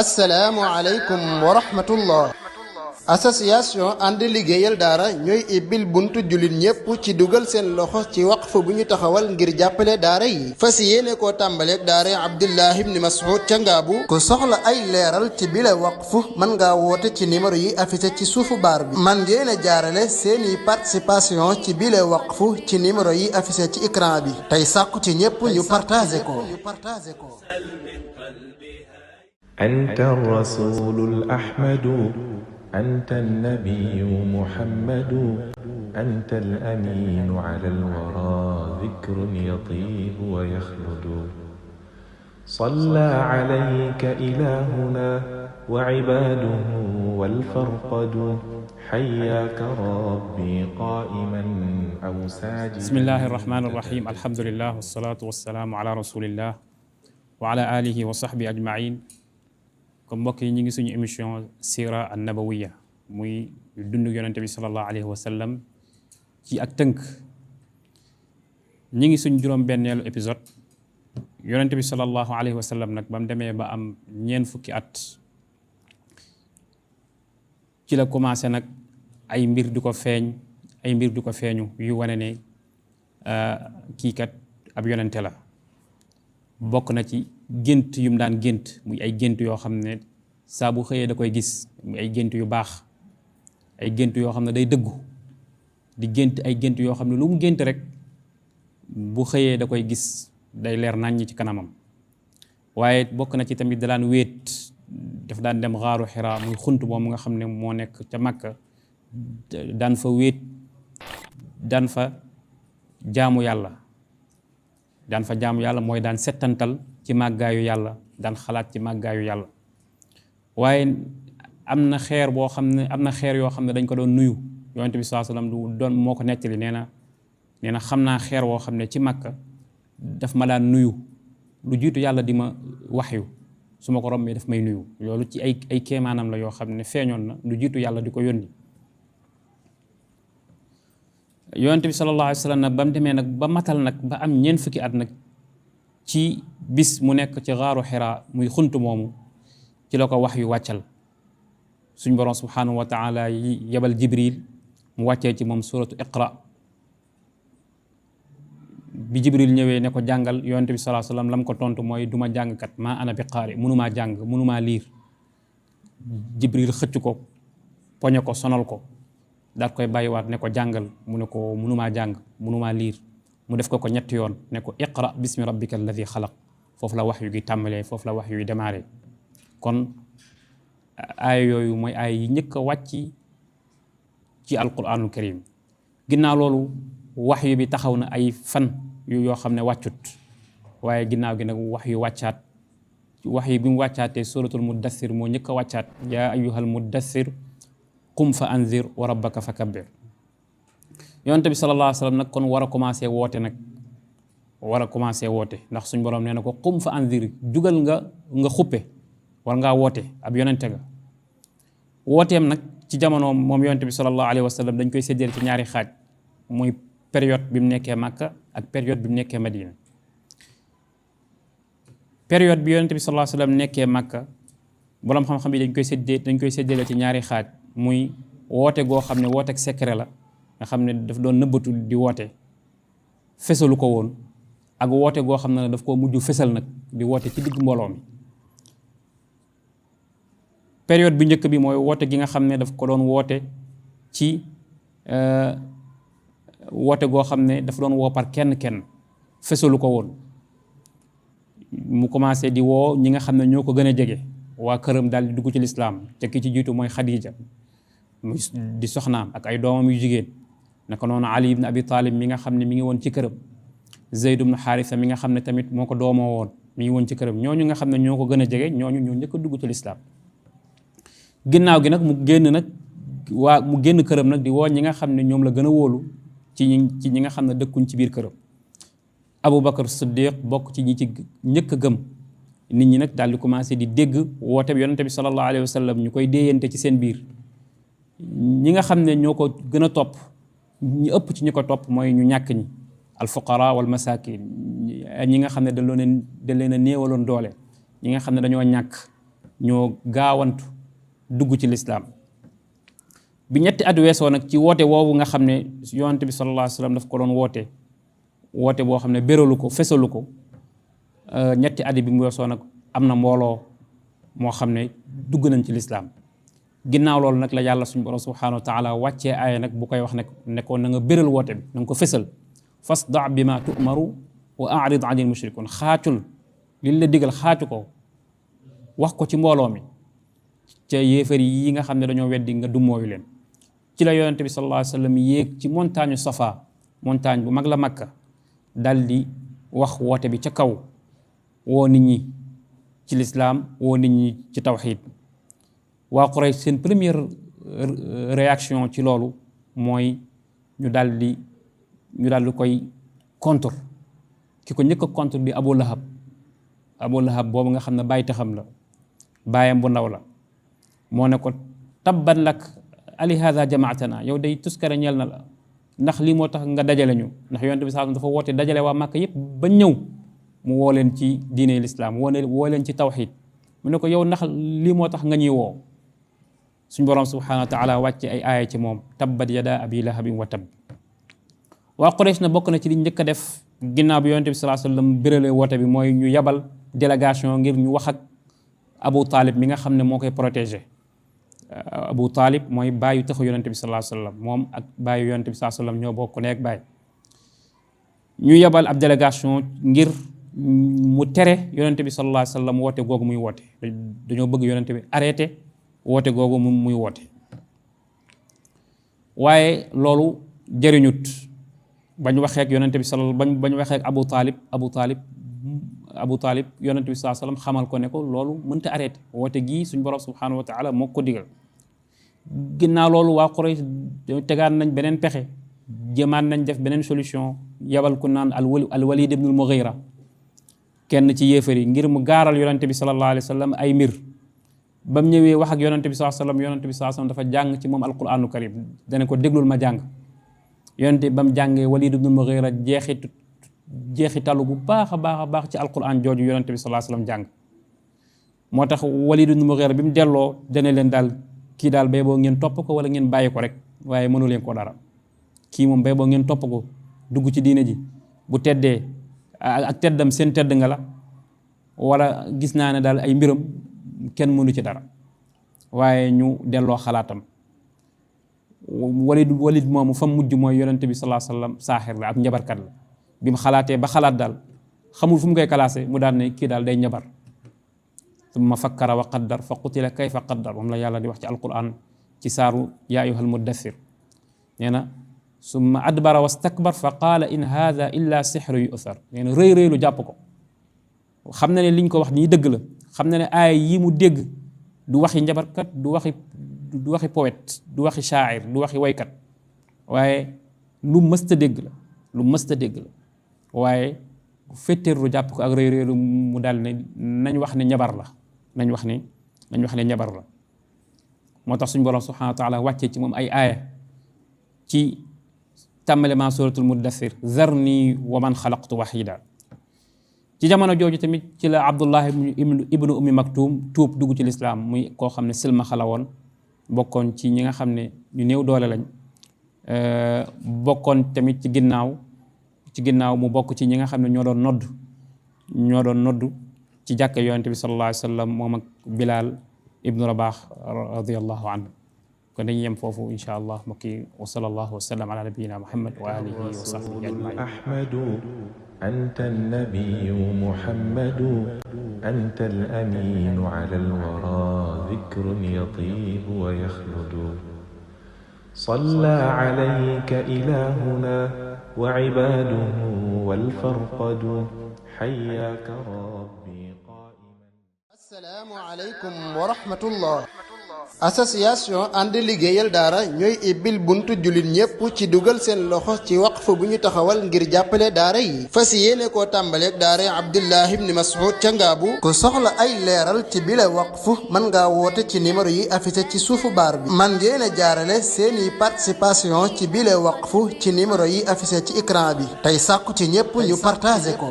assalaamu aleykum wa rahmatullah. association ànd liggéeyal daara ñooy ibbil buntu jullit ñépp ci dugal seen loxo ci waqf bu ñu taxawal ngir jàppale daara yi fas yéene koo tàmbaleeg daara Abdullah ibn Mas'ud ca Ngaabu. ku soxla ay leeral ci bile waqf mën ngaa woote ci numéro yi affiché ci suufu baar bi. man ngeen a jaarale seeni participation ci bile waqf ci numéro yi affiché ci écran bi tey sàkku ci ñépp ñu partagé ko. أنت الرسول الأحمد أنت النبي محمد أنت الأمين على الورى ذكر يطيب ويخلد صلى عليك إلهنا وعباده والفرقد حياك ربي قائما أو ساجدا. بسم الله الرحمن الرحيم. الحمد لله والصلاة والسلام على رسول الله وعلى آله وصحبه أجمعين. comme mbokk yi ñu ngi suñu émission sira an nabawiya muy dund yonente bi sallallahu alayhi wa sallam ci ak tënk. ñi ngi suñu juróom-benneelu épisode. yonente bi sallallahu alayhi wa sallam nag ba mu demee ba am ñeent fukki at ci la commencé nag ay mbir di ko feeñu yu wane ne kii kat ab yonente la. bokk na ci gént yum daan gént muy ay gént yoo xam ne saa bu xëyee da koy gis muy ay gént yu baax, ay gént yoo xam ne day dëggu, di gént ay gént yoo xam ne lu mu gént rek bu xëyee da koy gis day leer naññ ci kanamam. waaye bokk na ci tamit da daan wéet, daf daan dem xaaru Xiraa muy xunt moom nga xam ne moo nekk ca Makka, daan fa wéet, daan fa jaamu yàlla mooy daan settantal ci màggaayu yàlla, daan xalaat ci màggaayu yàlla. waaye am na xeer yoo xam ne dañ ko doon nuyu. yonent bi sallallahu alayhi wasallam doon moo ko nettali, nee na xam naa xeer woo xam ne ci Makka daf ma daan nuyu lu jiitu yàlla di ma waxyu, su ma ko rombee daf may nuyu. loolu ci ay kéemaanam la yoo xam ne feeñoon na lu jiitu yàlla di ko yónni. yonent bi sallallahu alayhi wasallam nag ba mu demee nag ba matal nag ba am ñeent fukki at nag ci bis mu nekk ci xaaru Xiraa muy xunt moomu, ci la ko wax yu wàccal. suñ borom subhanahu wa taala yebal Jibril mu wàccee ci moom suratu Iqra. bi Jibril ñëwee ne ko jàngal, yonent bi sallallahu alayhi wasallam lam ko tontu mooy duma jàngkat, maa ana bi qaari, munumaa jàng, munumaa liir. Jibril xëcc ko, poñe ko, sonal ko, daal koy bàyyiwaat ne ko jàngal, mu ne ko munumaa jàng, munumaa liir. mu def ko ñetti yoon ne ko iqra bismi rabbika alladi xalaq. foofu la wax yu gi tàmbalee, foofu la wax yu démarré. kon aaya yooyu mooy aaya yi njëkk a wàcc ci alquranul karim. ginnaaw loolu wax yu bi taxaw na ay fan yoo xam ne wàccut, waaye ginnaaw gi nag wax yu wàccaat. wax yi bi mu wàccaatee suratul muddathir moo njëkk a wàccaat, yaa ayyuhal muddathir qum fa anzir wa rabbaka fa kabbir. yonent bi sallallahu alayhi wa sallam nag kon war a commencé woote ndax suñ borom nee na ko qum fa anzir, jugal nga xuppe, war ngaa woote, ab yonente nga. wooteem nag ci jamono moom yonent bi sallallahu alayhi wa sallam dañ koy séddale ci ñaari xaaj, muy période bi mu nekkee Makka ak période bi mu nekkee Madina. période bi yonent bi sallallahu alayhi wa sallam nekkee Makka, borom xam-xam yi dañ koy séddale ci ñaari xaaj, muy woote goo xam ne wooteeg secret la, nga xam ne daf doon nëbbatu di woote, fesalu ko woon, ak woote goo xam ne daf koo mujj fesal nag di woote ci digg mbooloo mi. période bi njëkk bi mooy woote gi nga xam ne daf ko doon woote ci woote goo xam ne dafa doon woo par kenn fesalu ko woon. mu commencé di woo ñi nga xam ne ñoo ko gën a jege, waa këram daal di dugg ci lislaam. te ki ci jiitu mooy Xadija di soxnaam ak ay doomam yu jigéen. naka noonu Ali ibn Abi Talib mi nga xam ne mi ngi woon ci këram, Zayd ibn Haarisa mi nga xam ne tamit moo ko doomoo woon mi ngi woon ci këram. ñooñu nga xam ne ñoo ko gën a jege, ñooñu ñoo njëkk a dugg ci lislaam. ginnaaw gi nag mu génn këram nag di woo ñi nga xam ne ñoom la gën a wóolu ci ñi nga xam ne dëkkuñ ci biir këram. Abu Bakar Siddiq bokk ci ñi ci njëkk a gëm. nit ñi nag daal di commencé di dégg woote bi yonente bi sallallahu alayhi wa sallam ñu koy déeyante ci seen biir. ñi nga xam ne ñoo ko gën a topp, ñi ëpp ci ñi ko topp mooy ñu ñàkk ñi, al fuqara wal masakin, ñi nga xam ne dañ leen a néewaloon doole, ñi nga xam ne dañoo ñàkk ñoo gaawantu dugg ci lislaam bi ñetti at weesoo nag ci woote woowu nga xam ne yonent bi sallallahu alayhi wa sallam daf ko doon woote boo xam ne béralu ko fesalu ko ñetti at bi mu weesoo nag am na mbooloo moo xam ne dugg nañ ci lislaam ginnaaw loolu nag la yàlla suñu borom subhanahu wa taala wàccee aaya nag bu koy wax ne ko na nga béral woote bi na nga ko fesal fasda bi ma tu'maru wa a'rid anil mushrikun xaacul liñ la digal xaacu ko wax ko ci mbooloo mi ca yéefar yi nga xam ne dañoo weddi nga dummooyu leen ci la yonente bi sallallahu alayhi wa sallam yéeg ci montagne Safa montagne bu mag la Makka dal di wax woote bi ca kaw woo nit ñi ci lislaam woo nit ñi ci tawxiid waa Quraysh seen première réaction ci loolu mooy ñu daal di koy contre ki ko njëkk a contre di Abu Lahab boobu nga xam ne bàyyi taxam la baayam bu ndaw la moo ne ko tabban lak ali hada jamaatana yow day tuskare ñeel na la ndax lii moo tax nga dajale ñu ndax yonent bi sallallahu alayhi wasallam dafa woote dajale waa Màkka yépp ba ñëw mu woo leen ci diine lislaam woo leen ci tawxiid mu ne ko yow ndax lii moo tax nga ñuy woo suñ boroom subhanahu wa taala wàcce ay aaya ci moom tabbat yada abi lahabin wa tabb waa Quraysh na bokk na ci li njëkk a def ginnaaw bi yonent bi sallallahu alayhi wasallam bérale woote bi mooy ñu yabal délégation ngir ñu wax ak Abu Talib mi nga xam ne moo koy protégé Abu Talib mooy baayu taxu yonent bi sallallahu alayhi wasallam moom ak baayu yonent bi sallallahu alayhi wasallam ñoo bokk nekk baay ñu yabal ab délégation ngir mu tere yonent bi sallallahu alayhi wasallam woote googu muy woote dañoo bëgg yonent bi arrêté woote googu muy woote waaye loolu jëriñut bañ waxee ak yonent bi bañ waxee ak Abu Talib yonent bi sallallahu alayhi wasallam xamal ko ne ko loolu mënta arrêté woote gii suñ borom subhanahu wa taala moo ko digal ginnaaw loolu waa Quraysh tegaan nañ beneen pexe jëmaat nañ def beneen solution yabal ku naan al Walid ibn al Mughira kenn ci yéefar yi ngir mu gaaral yonent bi sallallahu alayhi wasallam ay mbir ba mu ñëwee wax ak yonent bi sallallahu alayhi wasallam yonent bi sallallahu alayhi wasallam dafa jàng ci moom alquranu karim dana ko déglul ma jàng yonent bi ba mu jàngee Walid ibn al Mughira jeexitalu bu baax a baax ci alquran jooju yonent bi sallallahu alayhi wasallam jàng moo tax Walid ibn Mughira bi mu delloo dana leen daal kii daal bay boo ngeen topp ko wala ngeen bàyyi ko rek waaye mënu leen ko dara kii moom bay boo ngeen topp ko dugg ci diine ji bu teddee ak teddam seen tedd nga la wala gis naa ne daal ay mbiram kenn mënu ci dara waaye ñu delloo xalaatam Walid moomu fa mujj mooy yonent bi sallallahu alayhi wasallam saaxir la ab njabarkat la bi mu xalaatee ba xalaat daal xamul fu mu koy classé mu daal ne kii daal day njabar summa fakkara wa qaddar fa qutila kayfa qaddar moom la yàlla di wax ci alquran ci saaru yaa ayyuhal muddathir nee na summa adbara wastakbar fa qaala in hadha illa sixru yu'thar nee na rëy lu jàpp ko xam na ne liñ ko wax nii dëgg la xam na ne aaya yi mu dégg du waxi njabarkat du waxi poète du waxi shaa'ir du waxi waykat waaye lu mësta dégg la waaye fetteerlu jàpp ko ak réeréelu mu daal ne nañ wax ne njabar la nañ wax ne njabar la moo tax suñu borom subhanahu wa taala wàccee ci moom ay aaya ci tàmbalema suratul muddathir zarni wa man xalaqtu wahida ci jamono jooju tamit ci la Abdullah ibnu ummi maktum tuub dugg ci lislaam muy koo xam ne silma xala woon bokkoon ci ñi nga xam ne ñu néew doole lañ bokkoon tamit ci ginnaaw mu bokk ci ñi nga xam ne ñoo doon nodd ci jàkka yonent bi sallallahu alayhi wa sallam moom ak Bilal ibnu Rabah radiyallahu anhu kon dañuy yem foofu insha allah mbokki wa sallallahu wa sallam ala nabiyyina Muhammad wa alihi wa sahbihi ajmain ahmadu anta an-nabiyyu muhammadu anta al-aminu ala al-wara dhikrun yatibu wa yakhludu صلى عليك إلهنا وعباده والفرقد حياك ربي قائما. السلام عليكم ورحمة الله. association ànd liggéeyal daara ñooy ibbil buntu jullit ñépp ci dugal seen loxo ci waqf bu ñu taxawal ngir jàppale daara yi fas yéene koo tàmbaleeg daara Abdullah ibn Mas'ud ca Ngaabu ku soxla ay leeral ci bile waqf mën ngaa woote ci numéro yi affiché ci suufu baar bi man ngeen a jaarale seeni participation ci bile waqf ci numéro yi affiché ci écran bi tey sàkku ci ñépp ñu partagé ko